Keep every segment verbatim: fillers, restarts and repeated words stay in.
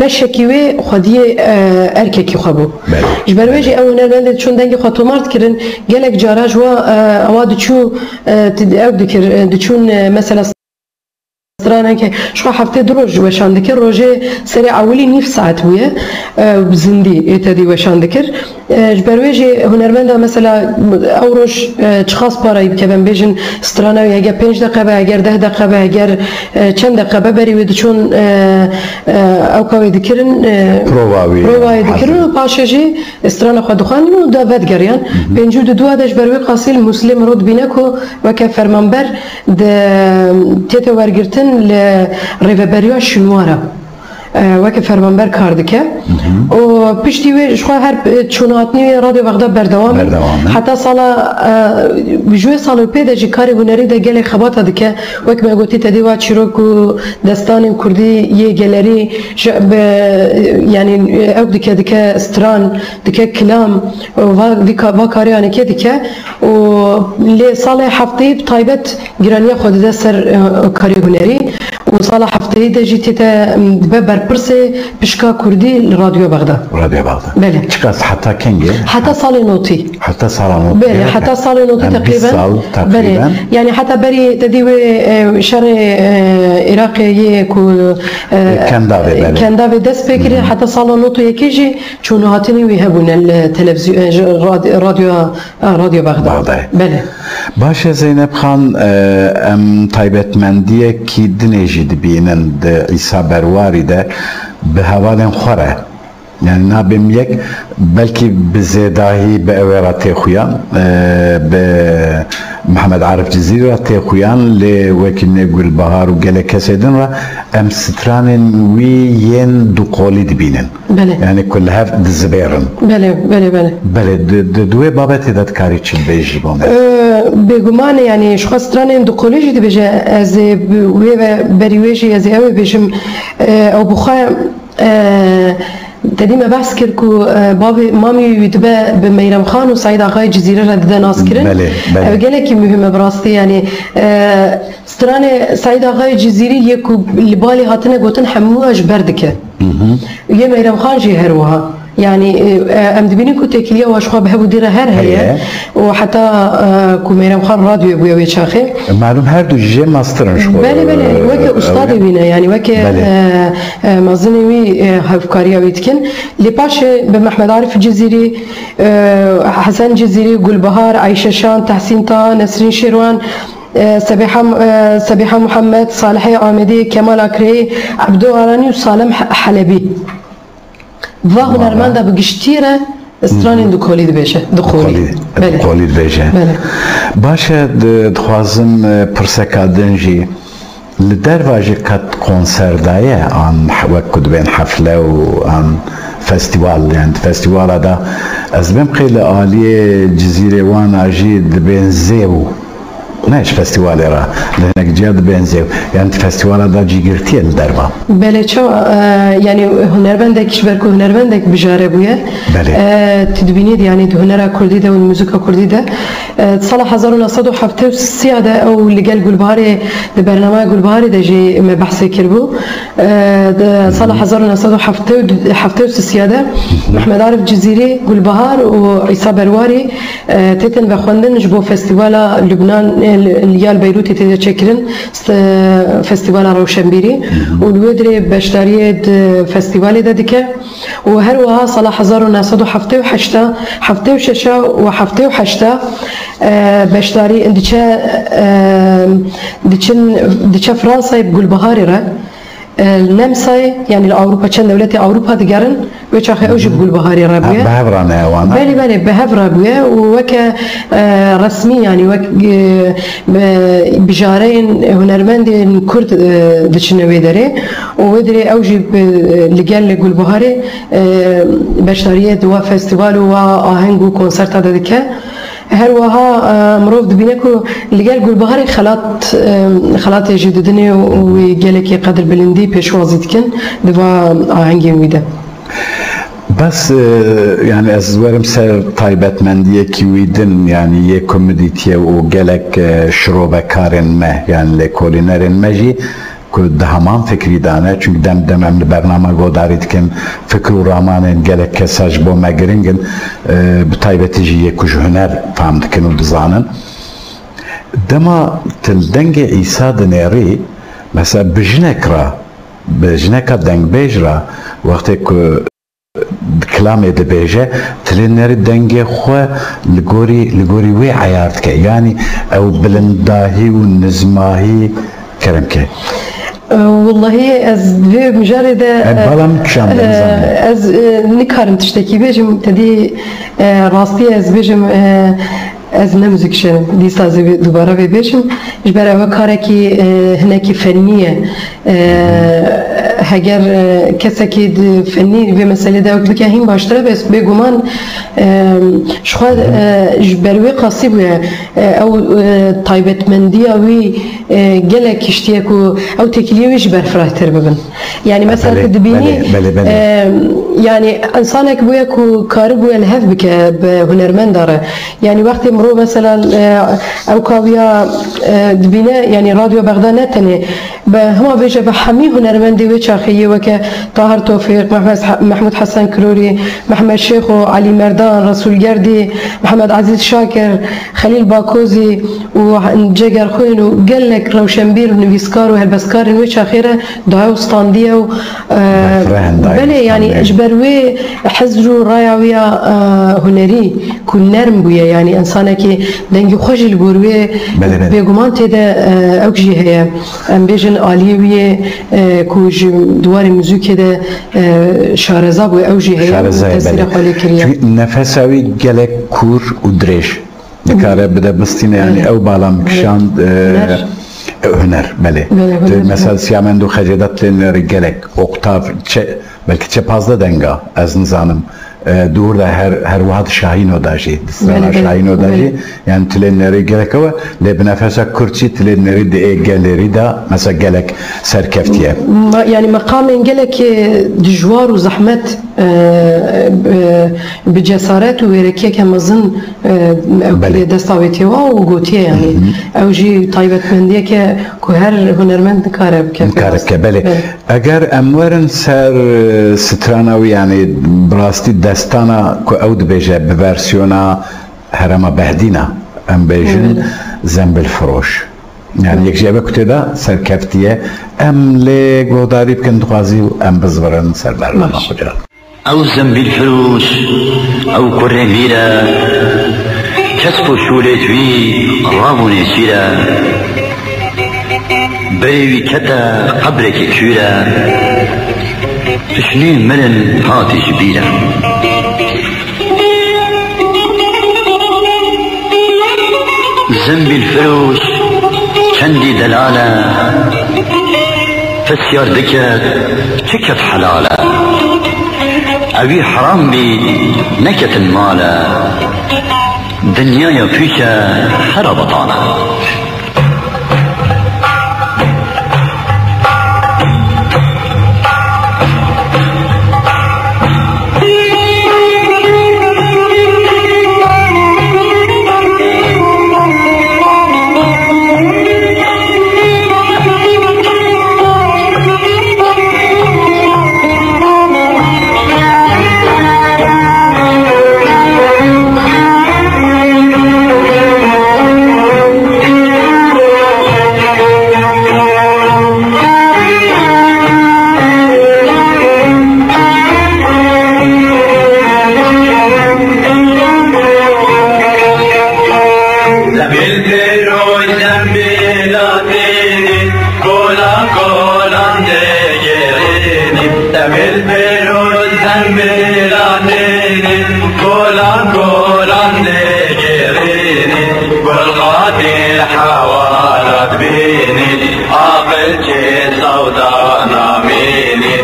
beşekî wê xwediyê, e, erkekî xwe bû. Belê. Ji ber wê jî ew hunermendê diçûn dengê xwe tomar dikirin, gelek cara ji wa, e, ewa diçû, e, ti-, ew dikir, e, diçûn, e, mesela straneke ji xwe heftê du roj weşan dikir, rojê serê ewilî nîv saet bûye, e, zindî ê tedî weşan dikir. E, ji ber wê jî hunermenda mesela ew roj, e, çiqas parayî bike, em bêjin strana wî heger pênc deqe be, heger deh deqe be, heger, e, çend deqe be, berî wê diçûn, e, e, ewka wê dikirin, e, Prova wî provayê dikirin hazir. Û paşê jî strana xwe dixwendin û da vedigeriyand. Pêncî û du de ji ber wê qasî li Mûsilê mirov dibîne ku weke fermanber di tête wergirtin li rêveberiya şinwara. E, weke fermanber kar dike. Û piştî wê ji xwe her, e, çûnhatnî wê Radyo Bexda berdewam in. Berdewam in. Heta sala, e, ji wê salê pê de jî karê hunerî de gelek xebata dike. Wek me gotî, tedî wa çîrok û destanên kurdî yê gelerî ji, bi, yanî, ew dike, dike stran, dike kilam, va, vî ka-, va kariyanekê dike. Û lê salê hefteyî bi taybet giraniya xwe dide ser, e, karê hunerî û sala hefteyî de jî tête, em, dibe berpirsê pişka kurdî li Radyo Bexda. Radyo Bexda. Belê. Çiqas heta kengê? Heta salê notî. Heta sala notî. Belê, heta salê notî. Em, bîst teqrîben. Sal teqrîben. Belê. Yani heta berî te dî wê, e, şerê, e, Iraqê yê ku, e, Kendavê, belê. Kendavê dest pê kiriye, heta sala notî yekê jî çûnhatinî wî hebûne li televizyon, e, ji rad-, radyo Ha, Radyo Bexda. Bexdayê. Belê. Baş e Zeynep Xan, e, em taybetmendiyekî dinê jî dibînin di Îsa Berwarî de bi hevalên xwe re. Yani nabêm yek, belkî bi zêdahî bi ew ê re tê xuyan, e, bi Mihemed Arif Cizîrî re tê xuyan, lê wekî ne Gulbahar û gelek kesê din re em stranên wî yên duqolî dibînin. Belê. Yani ku li hev dizibêrin. Belê, belê, belê. Belê, di, di, di wê babetê de dikarî çi bibêjî bo me? Ee, bêguman e, yani ji xwe stranên duqolî jî dibêje, ez ê bi wê ve berî wê jî ez ê ew ê bêjim, ee, ew bi xwe, ee, tedî me behs kir ku, ee, bavê mamê wî dibe bi Meyrem Xan û Seîd Axayê Cizîrî re dide naskirin. Belê, belê. Ew gelekî muhim e bi rastî, yani, ee, Stranê Seîd Axayê Cizîrî yê ku li balê hatine gotin hemû ji ber dike. Yê Meyrem Xan jî her wiha. Yani, e, e, em dibînin ku têkiliya wan ji xwe bi hev û dî re her heye. Heye. Û heta, e, ku Meyrem Xan radyoyê bûye wê çaxê. Malum her du jî jê mastir in ji xwe. Belê, belê. Weke, e, ustadê wî ne. Yani weke, belê, e, e, mezinê wî, e, hevkariya wî dikin. Lê paşê bi Mehmed Arif Cizîrî, e, Hesen Cizîrî, Gulbahar, Ayşe Şan, Tehsîn Taha, Nesrîn Şêrwan, e, Sebîha, e, Sebîha Muhammed, Salihê Amedî, Kemal Akreyî, Ebdo Aranî û Salem He-, Helebî. Va hunermenda bi giştî re stranên dukolî dibêje. Dukolî. Dukolî, belê, dukolî dibêje. Belê. Baş e, di-, dixwazim, e, pirseka din jî, li derva jî qet konser daye, an he-, wek ku dibên hefle û an festîwal, yani di festîwala de, ez dibêm qey li aliyê Cizîrê Wana jî dibên zêw. Ne ji festîwalê re, li hinek ciya dibên zêw. Yani di festîwala de cî girtiye li derva. Belê, çawa, e, yani hunermendek, ji ber ku hunermendek bijare bûye. Belê. E, tu dibînî, yani di hunera kurdî de û di muzîka kurdî de, e, di sala hezar û neh sed û heftê û sê de ew li gel Gulbaharê, di bernameya Gulbaharê de jî me behsê kiribû. E, di sala hezar û neh sed û heftê û sê de Mehmed Arif Cizîrî, Gulbahar û Îsa Berwarî, e, têtin vexwendin ji bo festîvala Lubnan, e, li, li ya li Beyrûtê tê çêkirin, st-, festîvala Rewşenbîrî. Û li wê dirê beşdariyê di festîvalê de dike. Û her wiha sala hezar û neh sed û heftê û heşt, heftê û şeş û heftê û heşt, e, beşdarî diçe, e, diçin, diçe Fransayê bi Gulbaharê re. E, li Nemsayê, yani li Ewropa, çend dewletê Ewropa digerin, wê çaxê ew jî bi Gulbaharê re bûye. Bi hev re ne wana? Belê, belê, bi hev re bûye û weke, e, resmî, yani wek, e, bi-, bijareyên hunermendên Kurd, e, diçine wê derê û wê derê ew jî bi, li gel Gulbaharê, e, beşdariyê di wa festîval û wa aheng û konserta de dike. Her wiha, e, mirov dibîne ku li gel Gulbaharê xelat, e, xelatê jî didinê û wî gelekî qedirbilindî pêşwazî dikin di va ahengên wî de. Bes, e, yani ez werim ser taybetmendiyekî wî din, yani yê ku min dîtiye û gelek, e, şirovekarên me, yani lêkolînerên me jî ku di heman fikrî de ne, çunku dem dem em li bernama godarî dikin, fikir û ramanên gelek kesa ji bo me giring in, e, bi taybetî jî yê ku ji huner fam dikin û dizanin. Dema tu li dengê Îsa dinêrî, mesela bi jinek re, bi jineka dengbêj re, wextê ku kilamê dibêje, tu lê nerî dengê xwe li gorî, li gorî wê eyar dike. Yanî ew bilindahî û nizmahî kerem ke. E, wellahî ez vê mijarê de, E, e, bala min kişand, e, nizanim. ez, e, nikarim tiştekî bêjim. Tedî, e, rastî ez bêjim, e, Ez ne muzîkjen im, dîsa zî vê, dubare vê bêjim. Ji ber ew karekî, e, hinekî fennî ye. E, heger, e, kesekî di fennî vê meselê de ew bike hîn baştir e, bes bêguman, e, ji xwe, e, ji ber wê qasî bûye. E, ew, e, taybetmendiya wî, e, gelek kiştiye ku ew têkiliyê wî jî berfirehtir bibin. Yani mesela Belê, tu dibînî, belê, belê, belê. e, yani insanek bûye ku karibûye li hev bike bi hunermenda re. Yani wextê mirov mesela, e, ew kawiya, e, dibîne, yani Radyo Bexda ne tenê bi hema bêje bi hemî hunermendê wê çaxê yê weke Tahir Tofîq, Mehmed, Mehmûd Hesen Kirorî, Mehmed Şêxo, Elî Merdan, Resûl Gerdî, Mehmed Ezîz Şakir, Xelîl Bakozî û Cegerxwîn û gelek rewşenbîr û nivîskar û helbestkarên wê çaxê re daye û standiye û, e, Berfireh in daye û belê, yani standiye. Ji ber wê hizr û raya wî ya, e, hunerî ku nerm bûye, yani insanekî dengî xwe jî li gor wê Belê, belê. bêguman tê de, e, ew jî heye. Em bêjin aliyê wî yê, e, ku ji di warê muzîkê de, e, şareza bûye, ew jî heye û Şareza ye, tesîra belê. xwe lê kiriye. Çünkü nefesa wî gelek kûr û dirêj. Dikare bide bistîne, yani Belê. ew bala min kişand, e, Huner. e, huner, belê. Belê, Tu huner, mesela huner. Siyamend û Xecêda tên gelek, oktav, çe-, belkî çe pazdeh denga, ez nizanim. E, dûr de her, her wiha di Şahîno de jî, di strana Belê, belê, Şahîno de belê. jî, yani tu lê nerî gelek ew e, lê bi nefesa kurt jî tu lê nerî di ê gelêrî de, mesela gelek serkeftiye. Ma-, yani meqamên gelekê dijwar û zehmet, e, e, bi cesaret û wêrekiyeke mezin, e, ew Belê. kiriye desta wê têwa û gotiye, yani Hı hı. ew jî taybetmendiyeke ku her hunermend nikare bike. Nikare bike, belê. Belê. Eger em werin ser, e, strana wî, yani bi rastî destana ku ew dibêje bi versiyona herema Behdîna, em bêjin Hı. Zembilfiroş. Yani yek ji eve ku tê de serkeftiye, em lê guhdarî bikin dixwazî û em bizvirin ser bernama Baş. xwe ca. Ew zembîlfiroş, ew kurê mîr e, kesp û şûlê wî rabûnê şîr e. Berê wî kete qebrekî kûr e, tişnê mirin hatî ji bîr e. Zembîlfiroş çendî delal e, pisyar dike çi ket helal e. Ewî heram bî neketin mal e, dinyaya pûç e hera betal e. Zembil pêroz zembîla tênî, kolan kolan dêgêrînî. Zembil pêroz zembîla tênî, kolan kolan dêgêrînî. Gulxatî hewara dibînî, aqil çê sewda namînî.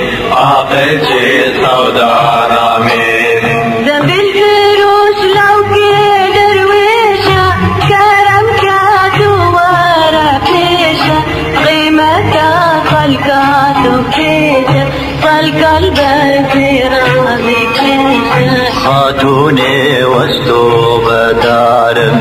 Aqil çê sewda namînî. Zembil firoş lawkê derwêşa, kerem ke tu were pêşa, qîmeta xelka tu kêşa, xelka li ber pêranî kêşa. Xatûnê west û bedar im.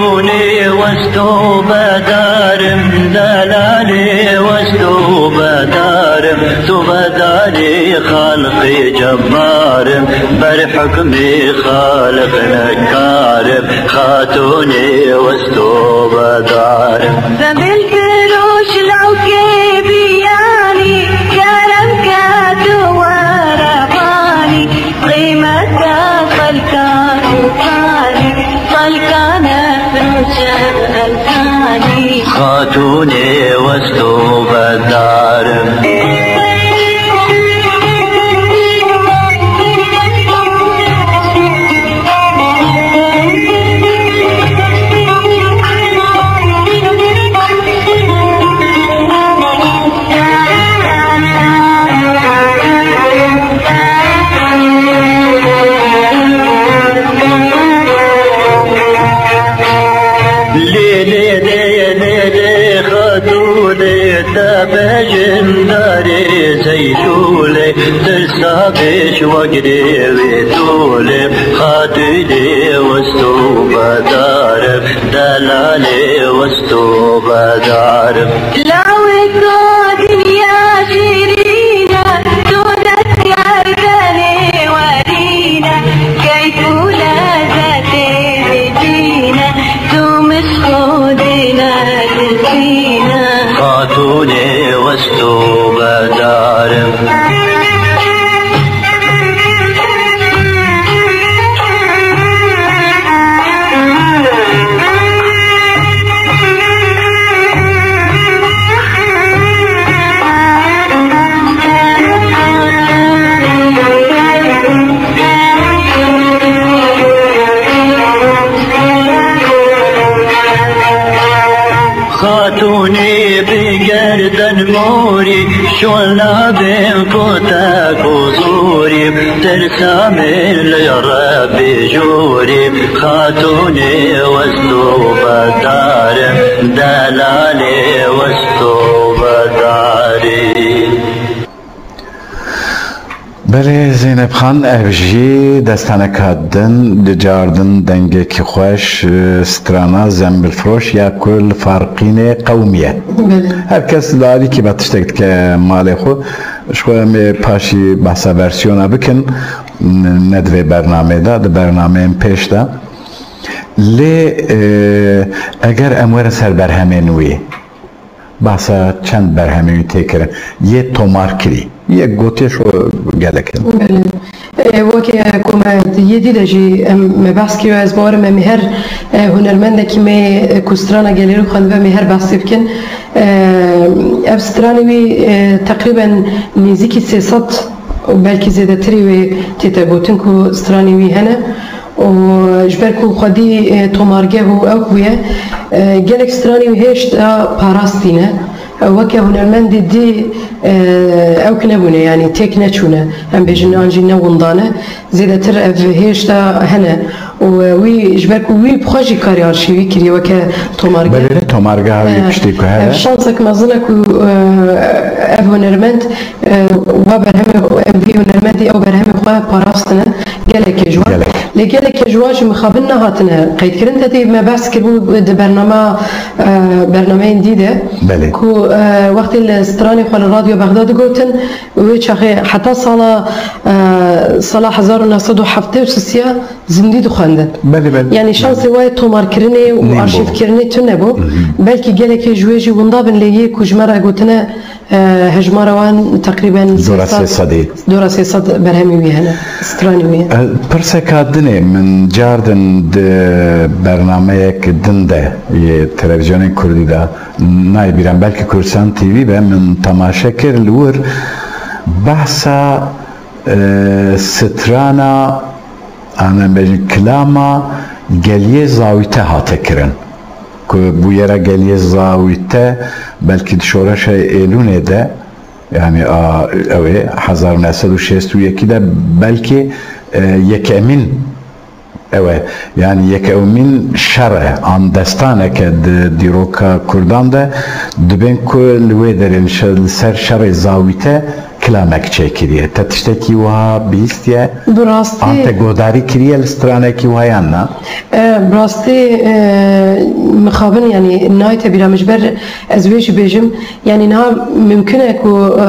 Nê wes to bedarim, delalê wes to bedarim, tu bedarê xalqê cebbarim, ber hukmê xaliq nekarim, xatûnê wes to bedarim. Zembil firoş lawkê biyanî, kerem ke tu were banî, qîmeta xelka tu zanî, xelka ne firoşe elzanî. Xatûnê wes to bedarim. Lê lê lê lê lê xatûnê, te bejin darê zeytûnê, tirsa bêş wegirê wê tûnê, xatûnê wes to bedarim, delalê wes to bedarim. Lawê to dinya şîrîn e, tu dest gerdenê werîn e, keyf û lezetê zîcîn e, tu mişk û dîne dizîn e. Xatûnê wes to bedarim. Xatûnê bi gerden morî, şol nabên kotek û zorî, tirsa min li Rebbê jorî, xatûnê wes to bedarim, delalê wes to bedarim. Belê Zeynep Xan, ev jî destaneka din, di car din dengekî xweş, e, strana Zembilfiroş ya ku li Farqînê qewimiye. Belê. Her kes li alîkî ve tiştek dike malê xwe. Ji xwe em ê paşî behsa versiyona bikin, n-, ne di vê bernameyê de, di bernameyên pêş de. Lê, e, eger em werin ser berhemên wî, Behsa çend berhemên wî tê kirin. Yê tomar kirî. Yê gotiye şo gelek in. Belê. E, weke ku me di yê dî de jî em, me behs kiriye, ez bawerim em ê her, e, hunermendekî me, e, ku strana gelêrî xwendibe, em ê her behsê bikin. E, ev stranê wî, e, teqrîben nêzîkî sê sed û belkî zêdetirî wê tête gotin ku stranê wî hene. û ji ber ku xwedî, e, tomargeh û ew bûye, e, gelek stranê wî hêşta parastî ne. E, weke hunermendê dî, e, ew ki nebûne, yanî têk neçûne. Em bêjin an jî ne windane. Zêdetir ev hêşta hene. Û, e, wî, ji ber ku wî bi xwe jî karê arşîvî kiriye weke tomargeh. Belê, tomargeha wî E, piştî ku hebe. Ev şansek mezin e ku, e, ev hunermend E, wa berhemê, em vî hunermendî ew berhemê xwe parastine gelekê ji wan. Gelek. Lê gelekê ji wan jî mixabin nehatine qeydkirin. Te dî me behs kiribû di bernama, e, bernameyên dî de. Belê. Ku, e, wextê li stranê xwe li Radyo Bexda digotin, wê çaxê heta sala, e, sala hezar û neh sed û heftê û sisiya zindî dixwendin. Belê, belê. Yanî şansê wa yê tomarkirinê û Nîn bû. Arşîvkirinê tune bû. Hı hı. Belkî gelekê ji wê jî winda bin, lê yê ku ji me re gotine, E, hejmara wan teqrîben Dora sê sed, sê sedî. Dora sê sed berhemî wî hene, stranî wî hene. E, pirseka dinê min cardin di bernameyek din de yê televîzyonên kurdî de, nayê bîran, belkî Kurdistan T V be, min temaşe kir li wir behsa, e, strana, an em bêjin kilama Geliyê Zawîte hate kirin. Ku bûyera Geliyê Zawîte belkî di şoreşa Êlûnê de, yanî a, ew ê hezar û neh sed û şêst û yekî de belkî, e, yekemîn ew e. Yanî yekemîn şer e, an destaneke di dîroka Kurdan de dibên ku li wê derê li şer, li ser şerê Zawîte kilamek çêkiriye. Te tiştekî wiha bihîstiye? Bi rastî. An te godarî kiriye li stranekî wiha yan na? E, bi rastî, e, mixabin, yanî nayte bîra min, ji ber ez wê jî bêjim, yanî niha mimkun e ku,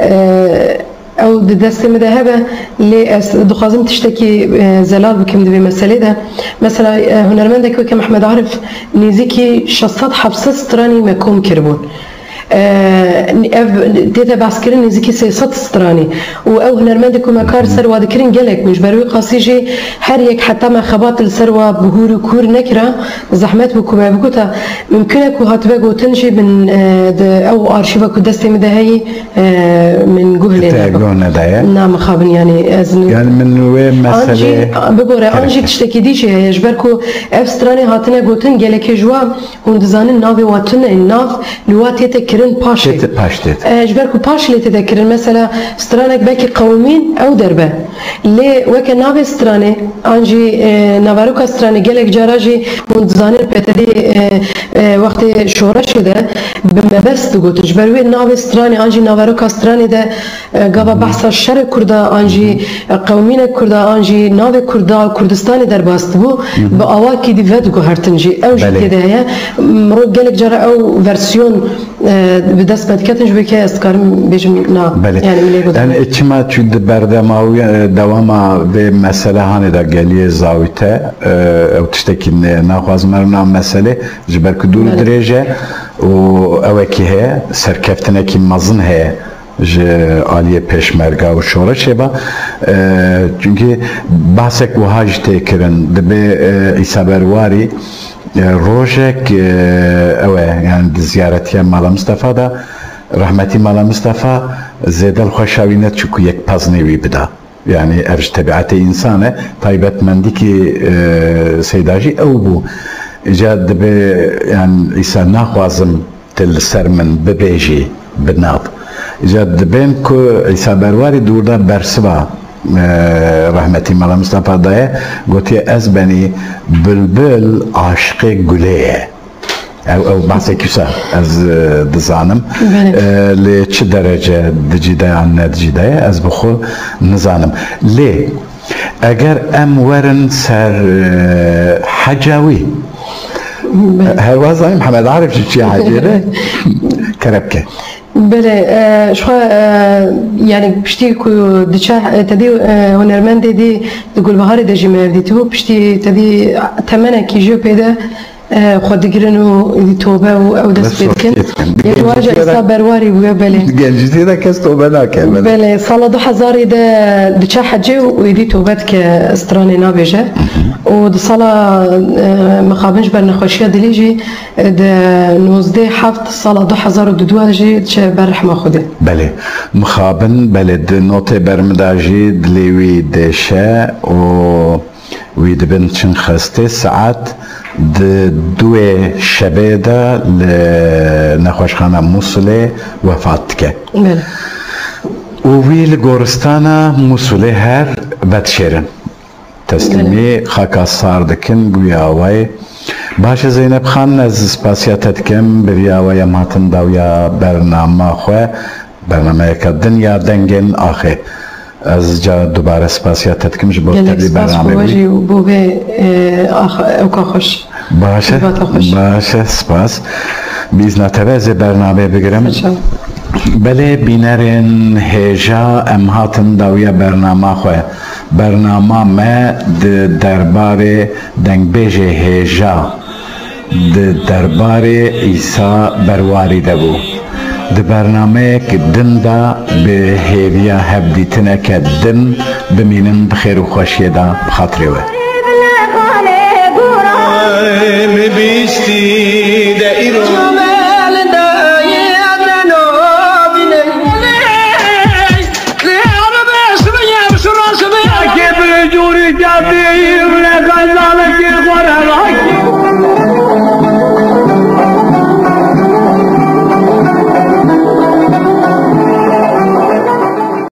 e, e, ew di destê min de hebe, lê ez dixwazim tiştekî, e, zelal bikim di vê meselê de. Mesela, e, hunermendek weke Mehmed Arif nêzîkî şeş sed heft sed stranî me kom kiribûn. E, ev tête behskirin nêzîkî sê sed stranî û ew hunermendê ku me kar ser wa dikirin gelek bûn. Ji ber wî qasî jî her yek heta me xebat li ser wa bi hûr û kûr nekira, zehmet bû ku me bigota. Mimkun e ku hatibe gotin jî min, e, di ew arşîva ku destê min de heyî, e, min guh lê Te neda. Guh nedaye? Na mixabin, yanî ez nî- Yani min wê An meselê jî, bibore, an jî Gerek. Tiştekî dî jî heye, ji ber ku ev stranê hatine gotin, gelekê ji wa hûn dizanin navê wa tune, nav li wa tête kirin paşê. Tête paş tête. E, ji ber ku paş lê tête kirin, mesela stranek belkî qewimîn ew derbe. Lê weke navê stranê, an jî, e, naveroka stranê gelek cara jî hûn dizanin P T D, e, e, wextê şoreşê de bi mebest digotin. Ji ber wê navê stranê an jî naveroka stranê de E, gava behsa şerê Kurda an jî, e, qewmînek Kurda an jî navê Kurda, Kurdistanê derbas dibû, bi awakî dî vediguhertin jî. Ew jî Belê. Tê de heye. Mirov gelek cara ew versiyon, e, bi dest me diketin, ji bo ke ez dikarim bêjim na. Belê. Yani milê Kurda. Yani, e, çima çû di berdema wî, e, dewama vê mesele hanê de geliyê zawîte, e, ew tiştekî ne-, naxwazim herim na meselê, ji ber ku dûr û Belê. Dirêj e û ewekî heye, serkeftinekî mezin heye. Ji aliyê pêşmerga û şoreşê ve, e, çunkî behsek wiha jî tê kirin, dibê, e, Îsa Berwarî, e, rojek, e, ew e, yani di ziyaretiya Mala Mistefa de, rehmetî Mala Mistefa zêde li xweşa wî neçû ku yek peznê wî bida. Yani ev ji tebiatê însan e, taybetmendîkî, e, Seyda jî ew bû. Îca dibê, yani Îsa naxwazim tu li ser min bibêjî bi nav. Îca dibên ku Îsa Berwarî dûr de bersiva, e, rehmetî Mala Mistefa daye, gotiye, ez benî bilbil aşiqê gulê ye. Ew, ew behsekî wisa ez, e, dizanim. Belê. E, lê çi derece dicî de yan ne dicî de ye, ez bi xwe nizanim. Lê eger em werin ser, e, heca wî, Belê. Herwa zanî Mihemed Arif jî çiye hecê re? Kerem ke. Belê, e, ji xwe, e, yani piştî ku diçe, e, tedî, e, hunermendê dî di Gulbaharê de jî me ev dîtibû, piştî tedî temenekî jî pê de, e, xwe digirin û êdî tobe û ew dest pê dikin. Yek waje Îsa Berwarî bûye, belê. Gencîtiyê de kes tobe nake, belê. Belê, sala du hezarî de diçe hecê û êdî tobe dike, stranê nabêje. Û di sala, e, mixabin ji ber nexweşiya dilî jî, e, di nozdeh heft sala du hezar û dudweh jî diçe ber rehma Xwedê. Belê. Mixabin, belê, di notê ber min de jî dilê wî dêşe û wî dibin çin xestê, saet di duê şevê de li nexweşxana Mûsilê wefat dike. Belê. Û wî li goristana Mûsilê her vedişêrin. Teslîmî Belê. Xaka sar dikin, guya wê. Baş e Zeynep Xan, ez spasiya te dikim, bi riya we em hatin dawiya bernama xwe. Bernameyeke din ya Dengên Axê. Ez ca dubare spasiya te dikim ji bo Gelek tevlî spas bernamê bo we wî. Jî û bo vê, e, ax-, ewka xweş. Baş e, Xizmeta xweş. Baş e, spas. Bi îzna te ve ez ê bernamê bigirim. Saçal. Belê, bînerên hêja, em hatin dawiya bernama xwe. Bernama me di derbarê dengbêjê hêja, di derbarê Îsa Berwarî de bû. Di bernameyek din de bi hêviya hevdîtineke din bimînin di xêr û xweşiyê de bi xatirê we. Em bihiştî de îro.